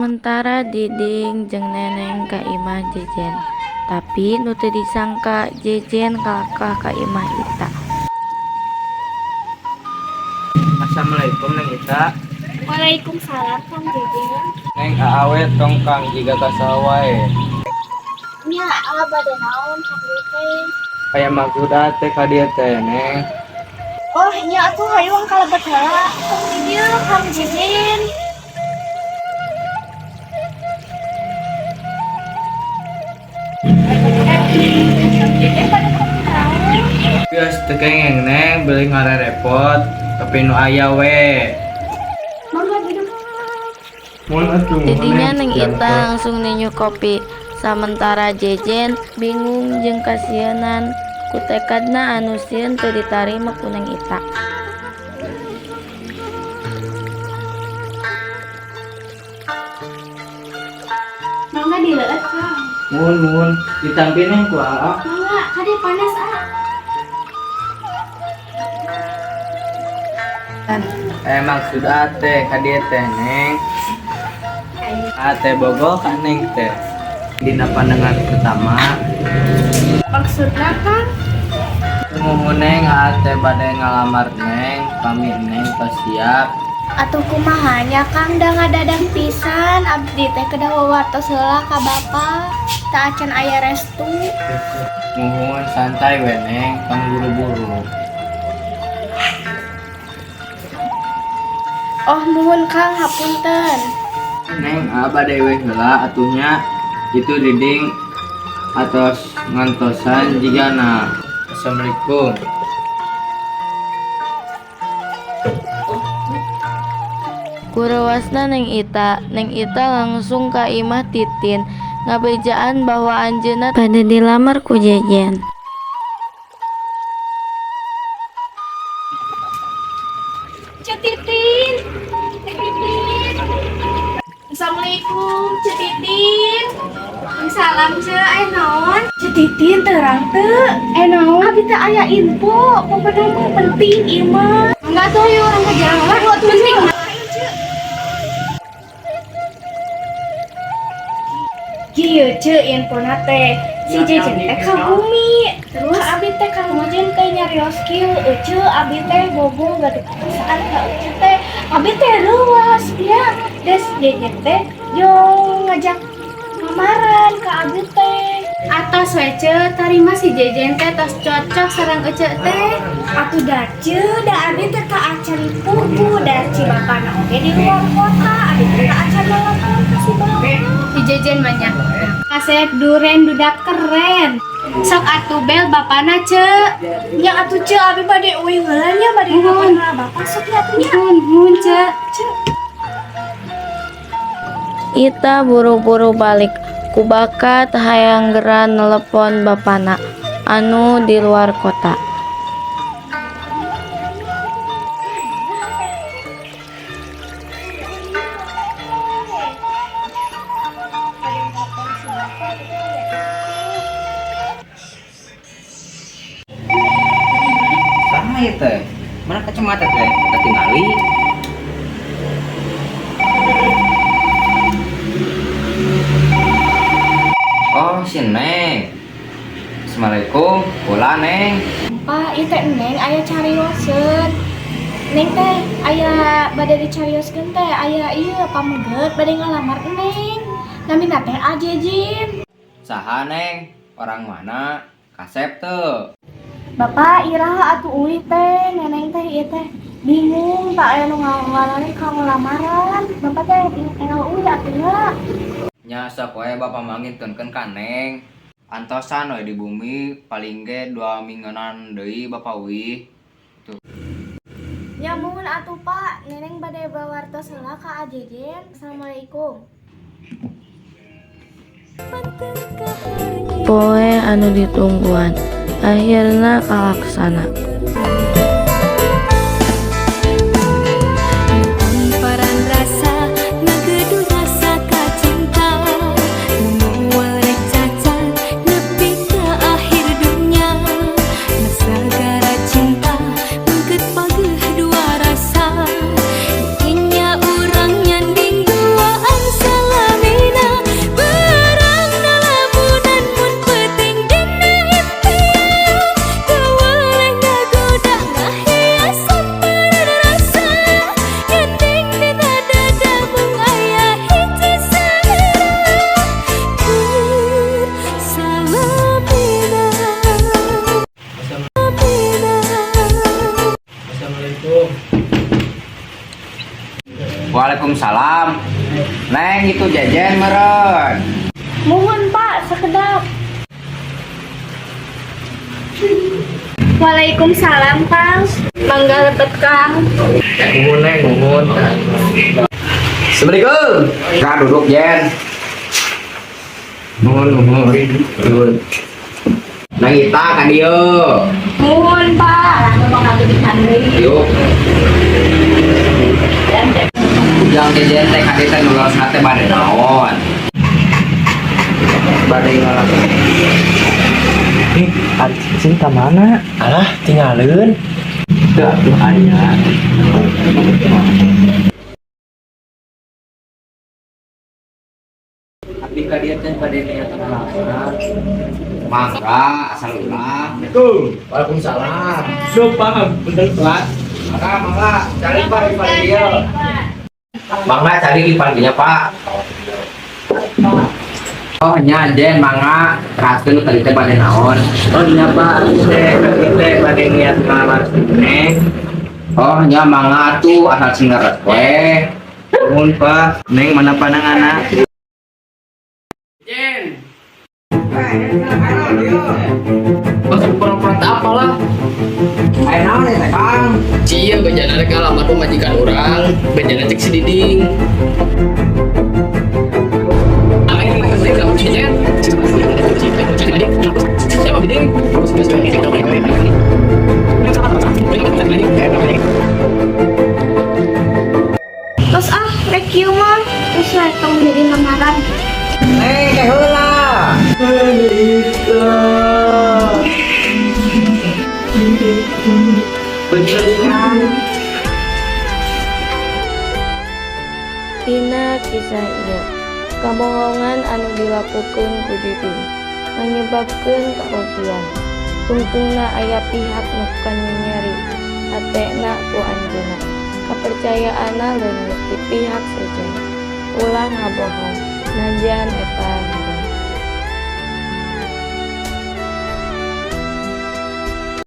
Samentara Diding jeung Neneng ka imah Jejen, tapi nu teu disangka Jejen kalakah ka imah Ita. Assalamualaikum, Neng Ita. Waalaikumsalam, Kang Jejen. Neng, aa we tong kang jiga ka saha wae. Nya, aa bade naon Kang teh? Aya maksud teh ka dieu teh, Neng. Oh, nya atuh hayang kalebet heula. Tong di dieu, Kang Jejen. Kang Jejen bade kopi naon? Geus teu kengeng, Neng, beli ngarerepot, tapi nu aya we. Mangga duduk. Mun atuh. Tidinya Neng Ita langsung ninyu kopi, samentara Jejen bingung jeung kasieunan ku tekadna anu sieun teu ditarima ku Neng Ita. Mangga dileueut, Kang. Mun mun ditampi, Neng, ku aa. Mangga, kade panas, ah. Eh, maksud teh ka dieu teh, Neng. Aa teh bogoh ka Neng teh. Dina pandangan pertama. Maksudna, Kang? Muhun, Neng, aa teh bade ngalamar Neng, pami Neng tos siap. Atuh kumaha nya, Kang, da ngadadak pisan, abdi teh kedah wawartos heula ka Bapak. Teu acan aya restu. Muhun, santai we, Neng, tong buru-buru. Oh, muhun, Kang, hapunten. Neng, aa bade we heula atuh nya. Itu Diding atos ngantosan jigana. Assalamualaikum. Ku reuwasna Neng Ita, Neng Ita langsung ka imah Titin ngabejaan bahwa anjeunna bade dilamar ku Jejen. Ceu Titin. Ceu Titin. Assalamualaikum, Ceu Titin. Salam, Ceu, aya naon? Ceu Titin, terang teu? Aya naon? Abi teh aya info, pokoknya mah penting ieu mah. Enggak tuh, yuk urang ke jalan. Penting. Ayo, Ceu. Kieu, Ceu, infona teh si Jejen teh ka bumi. Terus abi teh Kang Jejen teh nyarios kieu, "Ece, abi teh bogoh gaduh perasaan ka Ece teh." Abi teh reuwas ya. Des Jejen teh jong ngajak lamaran ka abi teh. Atos we, Ceu, tarima si Jejen teh tos cocok sareng Ece teh. Atuh da, Ceu, da abi teh teu acan puguh da si bapana oge di luar kota. Abi teh teu acan telepon ka si bapak. Si Jejen banyak. Kasep duren dudak keren. Sok atuh bel bapana, Ceu. Nya atuh, Ceu, abi bade uih heula nya, bade Muhun. kapan bapak sok nya atuh nya. Muhun, muhun, Ceu. Ceu. Ita buru-buru balik ku bakat hayang gera nelepon bapana anu di luar kota. Saha ieu teh? Mana kacamata teh? Katingali. Oh, si Neng. Assalamualaikum. Kula, Neng. Pak, ieu teh Neng aya carioseun. Neng teh aya bade dicarioskeun teh aya ieu pameget bade ngalamar Neng. Namina teh Ajejin. Saha, Neng? Orang mana? Kasep teu? Bapak, iraha atuh uih teh, Neneng teh ieu teh bingung tak aya nu ngalalin ka lamaran. Bapak teh enggal uih atuh nya. Nya sok we, Bapak mangintunkeun ka Neng. Antosan we di bumi, paling ge 2 mingguan deui Bapak uih. Ya muhun atuh, Pak, Neneng bade bawartos heula ka Ajejen. Assalamualaikum. Poe anu ditungguan akhirna kalaksana. Hamparan rasa ngageduh rasa kacinta nu moal rek cacat nepi ka akhir dunya Nasagara cinta mengket pageuh dua rasa Inya urang nyanding duaan. Waalaikumsalam. Neng itu jajan meren. Muhun Pak, sakedap. Waalaikumsalam, Kang. Mangga lebet, Kang. Muhun Neng, muhun. Assalamualaikum. Kak duduk Jen. Muhun, muhun. Muhun. Neng Ita ka dieu. Muhun, Pak. Yuk. Ujang jajan teh ka dieu teh nu leres teh bade naon? Bade ngalah. Ih, ari cicing ka mana? Alah, tinggalin. Teu atuh aya. Abdi ka dieu teh bade niat ngalamar. Mangga asal ulah. Waalaikumsalam. Duh, paham, bentar telat. Mangga, mangga, cari Pak di paling dieu. Mangga cari di paling Pak. Oh nya Jen mangga teraskeun nu tadi teh bade naon? Oh nya Pak, teh abdi teh bade niat ngalamar si Neng. Oh nya mangga atuh asal sing leres we. Muhun Pak, Neng mana pananganna? Jen. Masuk pura-pura tak apalah. Aya naon ya teh Kang? Cia bejana rek ngalamar pamajikan urang, bejana cek si Diding. Terus ah, rek kieu mah. Terus lah tong jadi lamaran. Neng teh heula. Tina kisah ieu, kabohongan anu dilakukeun ku Diding nganyebabkeun karugian. Tungtungna aya pihak nu kanyeri hatena ku anjeunna. Kapercayaanna leungit di pihak sejen. Ulah ngabohong, najan eta.